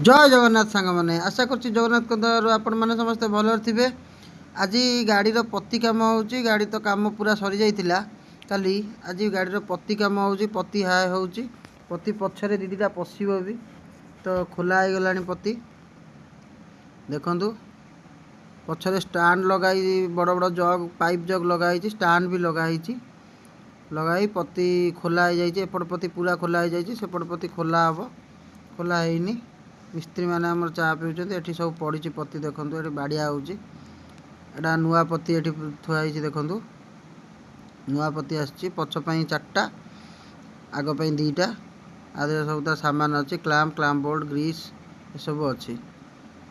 ଜୟ ଜଗନ୍ନାଥ ସାଙ୍ଗମାନେ, ଆଶା କରୁଛି ଜଗନ୍ନାଥଙ୍କ ଦୟାରୁ ଆପଣମାନେ ସମସ୍ତେ ଭଲରେ ଥିବେ। ଆଜି ଗାଡ଼ିର ପତି କାମ ହେଉଛି। ଗାଡ଼ି ତ କାମ ପୁରା ସରିଯାଇଥିଲା କାଲି। ଆଜି ଗାଡ଼ିର ପତି କାମ ହେଉଛି, ପତି ହାଏ ହେଉଛି। ପତି ପଛରେ ଦୁଇ ଦୁଇଟା ପଶିବ ବି। ତ ଖୋଲା ହେଇଗଲାଣି ପତି, ଦେଖନ୍ତୁ। ପଛରେ ଷ୍ଟାଣ୍ଡ ଲଗାଇ, ବଡ଼ ବଡ଼ ଜଗ୍, ପାଇପ୍ ଜଗ୍ ଲଗା ହେଇଛି, ଷ୍ଟାଣ୍ଡ ବି ଲଗା ହେଇଛି। ଲଗାଇ ପତି ଖୋଲା ହେଇଯାଇଛି। ଏପଟ ପତି ପୁରା ଖୋଲା ହେଇଯାଇଛି, ସେପଟ ପତି ଖୋଲା ହେବ, ଖୋଲା ହେଇନି। ମିସ୍ତ୍ରୀମାନେ ଆମର ଚା ପିଉଛନ୍ତି। ଏଠି ସବୁ ପଡ଼ିଛି ପତି, ଦେଖନ୍ତୁ। ଏଠି ବାଡ଼ିଆ ହେଉଛି। ଏଇଟା ନୂଆ ପତି ଏଠି ଥୁଆ ହେଇଛି, ଦେଖନ୍ତୁ। ନୂଆ ପତି ଆସିଛି, ପଛ ପାଇଁ ଚାରିଟା, ଆଗ ପାଇଁ ଦୁଇଟା। ଆ ଦେହରେ ସବୁ ତା ସାମାନ ଅଛି, କ୍ଲାମ୍ପ, କ୍ଲାମ୍ପ ବୋଲ୍ଟ, ଗ୍ରୀସ୍ ଏସବୁ ଅଛି।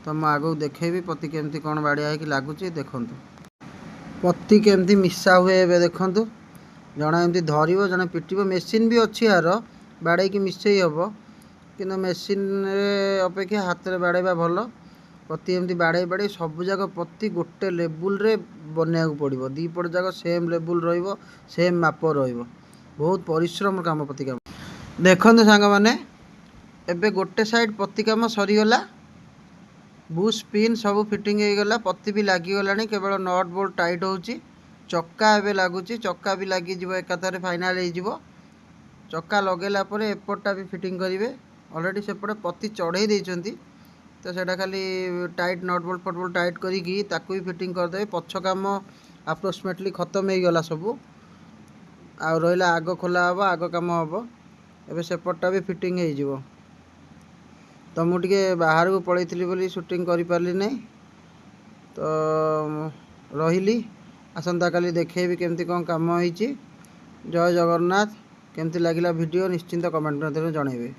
ତ ମୁଁ ଆଗକୁ ଦେଖେଇବି ପତି କେମିତି କ'ଣ ବାଡ଼ିଆ ହେଇକି ଲାଗୁଛି। ଦେଖନ୍ତୁ, ପତି କେମିତି ମିଶା ହୁଏ ଏବେ ଦେଖନ୍ତୁ। ଜଣେ ଏମିତି ଧରିବ, ଜଣେ ପିଟିବ। ମେସିନ୍ ବି ଅଛି ଆର, ବାଡ଼େଇକି ମିଶେଇ ହେବ, କିନ୍ତୁ ମେସିନ୍ରେ ଅପେକ୍ଷା ହାତରେ ବାଡ଼େଇବା ଭଲ। ପତି ଏମିତି ବାଡ଼େଇ ବାଡ଼େଇ ସବୁଯାକ ପତି ଗୋଟେ ଲେବୁଲ୍ରେ ବନେଇବାକୁ ପଡ଼ିବ। ଦୁଇ ପଟ ଯାକ ସେମ୍ ଲେବୁଲ୍ ରହିବ, ସେମ୍ ମାପ ରହିବ। ବହୁତ ପରିଶ୍ରମ କାମ ପତି କାମ। ଦେଖନ୍ତୁ ସାଙ୍ଗମାନେ, ଏବେ ଗୋଟେ ସାଇଡ଼୍ ପତି କାମ ସରିଗଲା। ବୁଶ୍, ପିନ୍ ସବୁ ଫିଟିଙ୍ଗ ହେଇଗଲା, ପତି ବି ଲାଗିଗଲାଣି। କେବଳ ନଟ୍ ବୋଲ୍ଟ ଟାଇଟ୍ ହେଉଛି। ଚକା ଏବେ ଲାଗୁଛି, ଚକା ବି ଲାଗିଯିବ, ଏକାଥରେ ଫାଇନାଲ୍ ହେଇଯିବ। ଚକା ଲଗେଇଲା ପରେ ଏପଟଟା ବି ଫିଟିଙ୍ଗ କରିବେ। ଅଲରେଡ଼ି ସେପଟେ ପତି ଚଢ଼େଇ ଦେଇଛନ୍ତି, ତ ସେଇଟା ଖାଲି ଟାଇଟ୍ ନଟ୍ ବୋଲ୍ଟ ଫଟ୍ ବୋଲ୍ଟ ଟାଇଟ୍ କରିକି ତାକୁ ବି ଫିଟିଙ୍ଗ କରିଦେବେ। ପଛ କାମ ଆପ୍ରୋକ୍ସିମେଟଲି ଖତମ ହେଇଗଲା ସବୁ, ଆଉ ରହିଲା ଆଗ ଖୋଲା ହେବ, ଆଗ କାମ ହେବ। ଏବେ ସେପଟଟା ବି ଫିଟିଙ୍ଗ ହେଇଯିବ। ତ ମୁଁ ଟିକେ ବାହାରକୁ ପଳେଇଥିଲି ବୋଲି ସୁଟିଂ କରିପାରିଲି ନାହିଁ। ତ ରହିଲି, ଆସନ୍ତାକାଲି ଦେଖେଇବି କେମିତି କ'ଣ କାମ ହେଇଛି। ଜୟ ଜଗନ୍ନାଥ। କେମିତି ଲାଗିଲା ଭିଡ଼ିଓ, ନିଶ୍ଚିନ୍ତ କମେଣ୍ଟ ମାଧ୍ୟମରେ ଜଣାଇବେ।